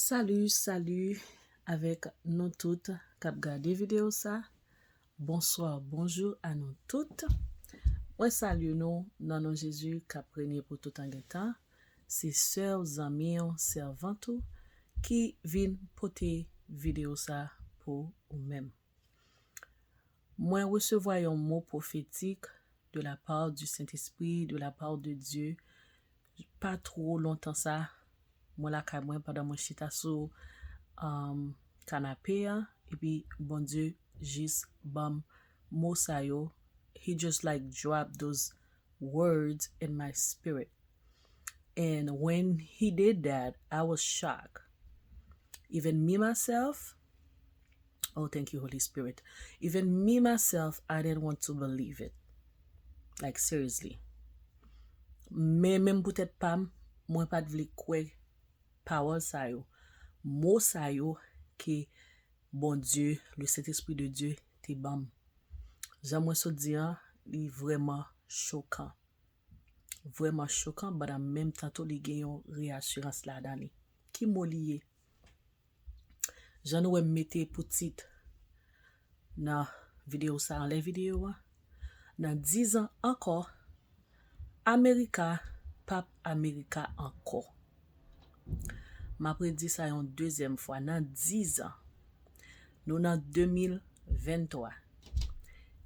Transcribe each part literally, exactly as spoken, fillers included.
Salut, salut avèk nou tout k ap gade videyo sa. Bonswa, bonjou a nou tout. Mwen salye nou nan non Jezi k ap renye pou toutan gen tan. Se sè w, zanmi w, sèvant ou ki vin pote videyo sa pou ou menm. Mwen resevwa yon mo pwofetik de la part du Saint-Esprit, de la part de Dieu. Pa two lontan sa, mwen lakay mwen pandan mwen chita sou um, kanape a, epi Bondye jis ban m mo sa yo. He just like drop those words in my spirit. And when he did that, I was shocked. Even me myself, oh, thank you, Holy Spirit. Even me myself, I didn't want to believe it. Like, seriously. Men menm pou tèt pa m, mwen pa t vle kwè pawòl sa yo, mo sa yo ke Bondye, le Saint-Esprit de Dieu, te ban m. Jan mwen sot di an, li vrèman chokan. Vrèman chokan, but an menm tan tou li gen yon reyasirans ladan li. Ki mo li ye? Jan nou wè m mete pou tit nan videyo sa, anlè videyo a, nan dizan ankò, Amerika p ap Amerika ankò. M ap redi sa yon dezyèm fwa, nan dizan. Nou nan de mil venntwa.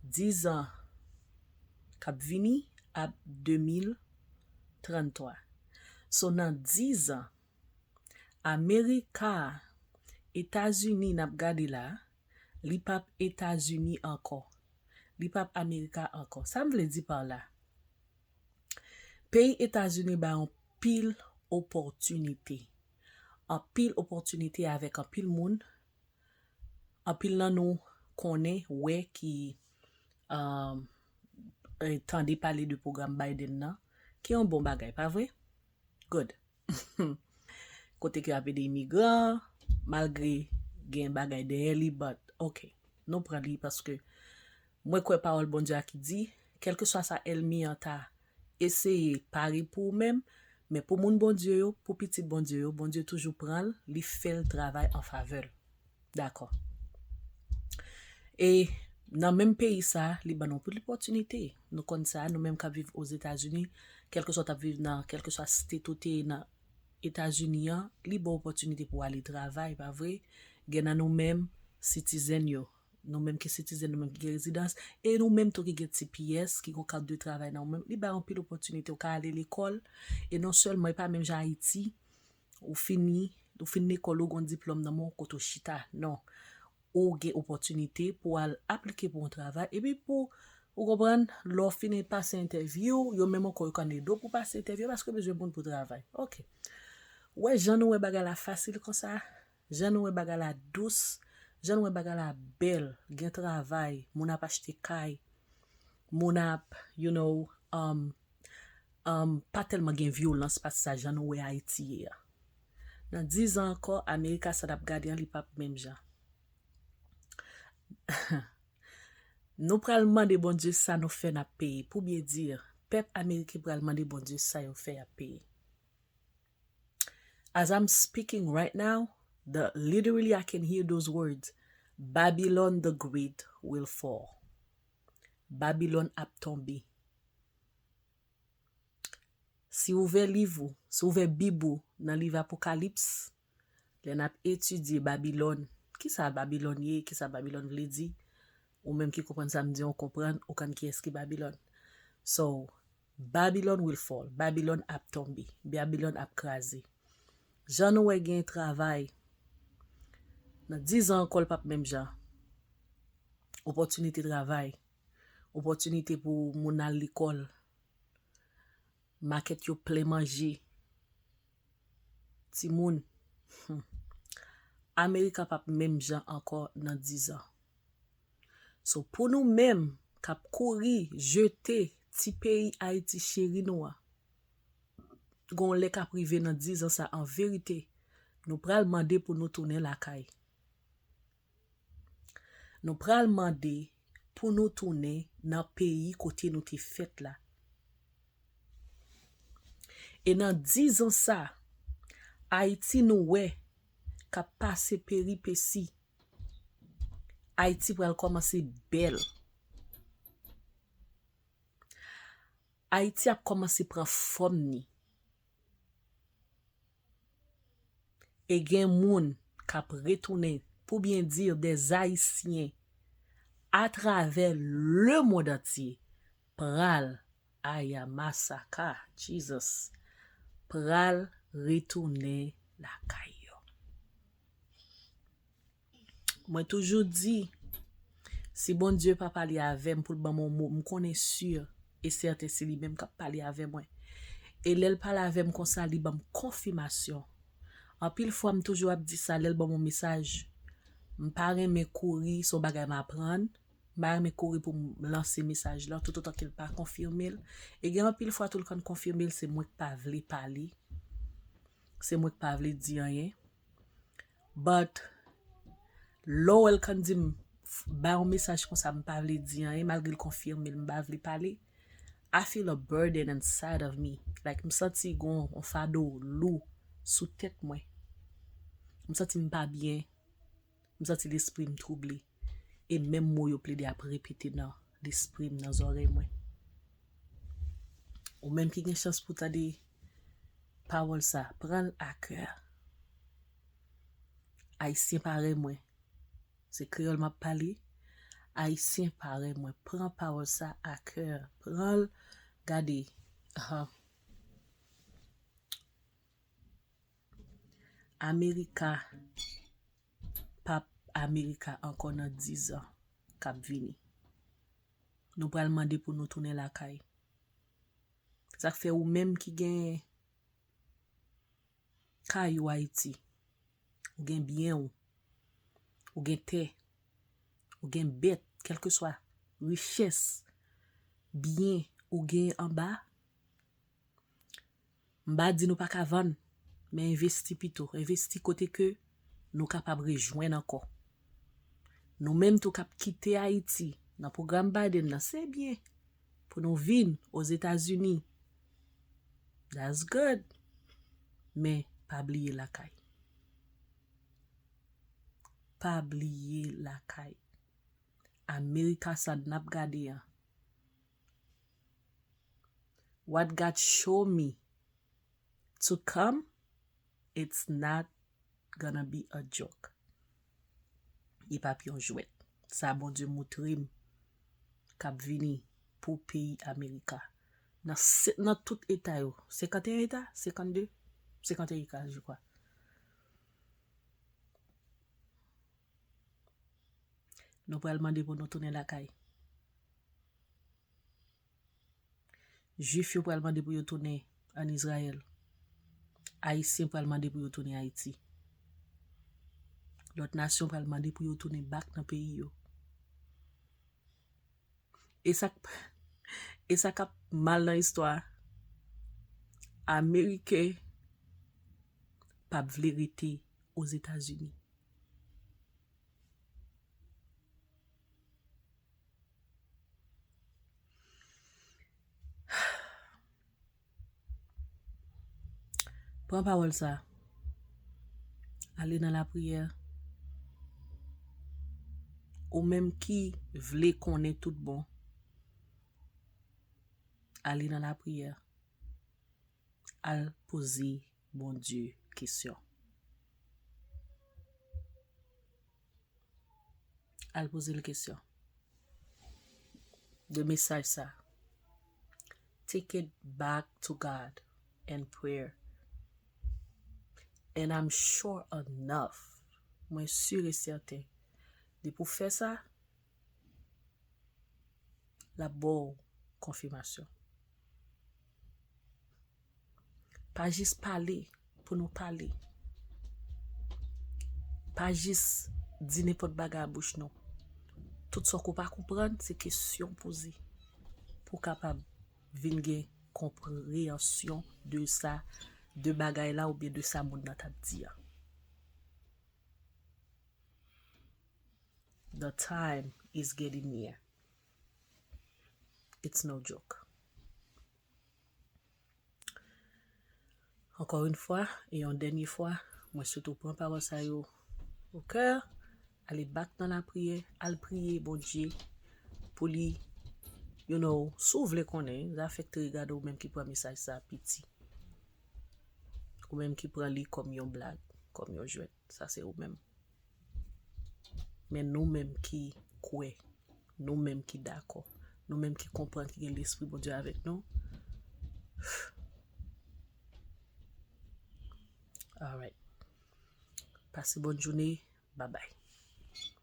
Dizan k ap vini ap de mil tranntwa. So, nan dizan, Amerika, Etazini n ap gade la, li p ap Etazini ankò. Li p ap Amerika ankò. Sa m vle di pa la? Peyi Etazini bay anpil opòtinite. Anpil opòtinite avèk anpil moun. Anpil nan nou konnen, wè ki um, eh, tande pale de pwogram Biden nan, ki yon bon bagay, pa vre? Good. Kote ke ap ede imigran, malgre gen bagay dèyè li, but ok, nou pran li paske mwen kwè pawòl Bondye a ki di, kèlkeswa sa ènmi an ta eseye pare pou ou menm, men pou moun Bondye yo, pou pitit Bondye yo, Bondye toujou pran l, li fè l travay an favè l. Dakò. E nan menm peyi sa, li ban nou anpil opòtinite. Nou konn sa, nou menm k ap viv Ozetazini, kèlkeswa w t ap viv nan, kèlkeswa state ou te ye nan Etazini an, li ba w opòtinite pou w ale travay, pa vre? Gen nan nou menm, citizen yo. Nou menm ki citizen, nou menm ki gen rezidans, e nou menm tou ki gen T P S, ki gon kat de travay nan ou menm, li bay anpil opòtinite. Ou ka ale lekòl, e non sèlman, e pa menm jan Ayiti, ou fini, ou fin lekòl, ou gon diplòm nan men w kote w chita. Non. Ou gen opòtinite pou al aplike pou yon travay, epi pou, ou konprann, lè w fini pase entèvyou, yo menm ankò, yo ka ede w pou pase entèvyou, paske yo bezwen moun pou travay. Ok. Ou wè jan nou wè bagay la fasil konsa? Jan nou wè bagay la dous, jan nou wè bagay la bèl, gen travay, moun ap achte kay, moun ap, you know, um, um, pa tèlman gen vyolans pase sa jan nou wè Ayiti ye a. Nan dizan ankò, Amerika sa n ap gade an, li p ap menm jan. Nou pral mande Bondye sa nou fè n ap peye. Pou byen di, pèp ameriken pral mande Bondye sa yo fè y ap peye. As I'm speaking right now, the literally I can hear those words, Babylon the Great will fall. Babilòn ap tonbe. Si w ouvè liv ou, si w ouvè Bib ou nan liv Apokalips, lè n ap etidye Babilòn, kisa Babilòn ye, kisa Babilòn vle di, ou menm ki konprann sa m di an, w konprann, ou konn kiyès ki Babilòn. So, Babylon will fall. Babilòn ap tonbe. Babilòn ap kraze. Jan nou wè gen travay, nan dizan ankò l p ap menm jan. Opòtinite travay, opòtinite pou moun al lekòl, makèt yo plen manje. Timoun, hmm, Amerika p ap menm jan ankò nan dizan. So, pou nou menm k ap kouri jete ti peyi Ayiti cheri nou an, gon lè k ap rive nan dizan sa, an verite, nou pral mande pou nou tounen lakay. Nou pral mande pou nou tounen nan peyi kote nou te fèt la. E nan dizan sa, Ayiti nou wè, k ap pase peripesi. Ayiti pral kòmanse bèl. Ayiti ap kòmanse pran fòm ni. E gen moun k ap retounen, pou byen di, des Haïtiens atravè lemonn antye pral, aya masaka, Jesus, pral retounen lakay yo. Mwen toujou di, si Bondye pa pale avè m pou l ban m yon mo, m konnen si e sèten se li menm k ap pale avè mwen. E lè l pale avè m konsa, li ban m konfimasyon. Anpil fwa, m toujou ap di sa, lè l ban m yon mesaj, m pa renmen kouri, se yon bagay m aprann. M pa renmen kouri pou m lanse mesaj la, toutotan ke l pa konfime l. E gen anpil fwa, tou l konn konfime l, se mwen k pa vle pale. Se mwen k pa vle di anyen. But, lè w wè l konn di m, f- bay yon mesaj konsa, m pa vle di anyen, malgre l konfime l, m pa vle pale. I feel a burden inside of me. Like, m santi gon yon fado lou sou tèt mwen. M santi m pa byen. M santi lespri m twouble. E menm mo yo plede ap repete nan lespri m, nan zòrèy mwen. Ou menm ki gen chans pou tande pawòl sa, pran l a kè. Ayisyen parèy mwen, se kreyòl m ap pale. Ayisyen parèy mwen, pran pawòl sa a kè. Pran l, gade. Ahan. Amerika p ap Amerika ankò nan diz an k ap vini. Nou pral mande pou nou tounen lakay. Sa k fè ou menm ki gen kay ou Ayiti, ou gen byen ou, ou gen tè, ou gen bèt, kèlkeswa richès, byen ou gen anba, m pa di nou pa ka vann, men envesti pito. Envesti kote ke nou kapab rejwenn ankò. Nou menm tou k ap kite Ayiti nan pwogram Biden nan, se byen pou nou vin Ozetazini. That's good. Men pa bliye lakay. Pa bliye lakay. Amerika sa n ap gade an. What God show me to come, it's not gonna be a joke. Li p ap yon jwèt. Sa Bondye moutre m k ap vini pou peyi Amerika. Nan, se- nan tout eta yo. Senkanteyen eta? Senkannde? Senkanteyen eta, je crois. Nou pral mande pou nou tounen lakay. Jwif yo pral mande pou yo tounen ann Izrayèl. Ayisyen pral mande pou yo tounen Ayiti. Lòt nasyon pral mande pou yo tounen back nan peyi yo. E sa k- e sa k ap mal nan istwa a, Ameriken p ap vle rete Ozetazini. Pran pawòl sa. Ale nan lapriyè. Ou menm ki vle konnen tout bon, ale nan lapriyè. Al poze Bondye kesyon. Al poze l kesyon de mesaj sa. Take it back to God in prayer. And I'm sure enough, mwen si e sèten, depi w fè sa, l ap ba w konfimasyon. Pa jis pale pou nou pale. Pa jis di nenpòt bagay a bouch nou. Tout sa ke w pa konprann, se kesyon poze pou w kapab vin gen konpreyansyon de sa, de bagay la oubyen de sa moun nan t ap di a. The time is getting near. It's no joke. Ankò yon fwa, e yon dènye fwa, Mwen swete w pran pawòl sa yo o kè, ale bak nan lapriyè, al priye Bondye pou li, you know, si w vle konnen, zafè k te regade w menm ki pran mesaj sa piti. Ou menm ki pran li kòm yon blag, kòm yon jwèt. Sa se ou menm. Men nou menm ki kwè, nou menm ki dakò, nou menm ki konprann ki gen Lespri Bondye avèk nou. Alright. Pase bòn jounen. Bye bye.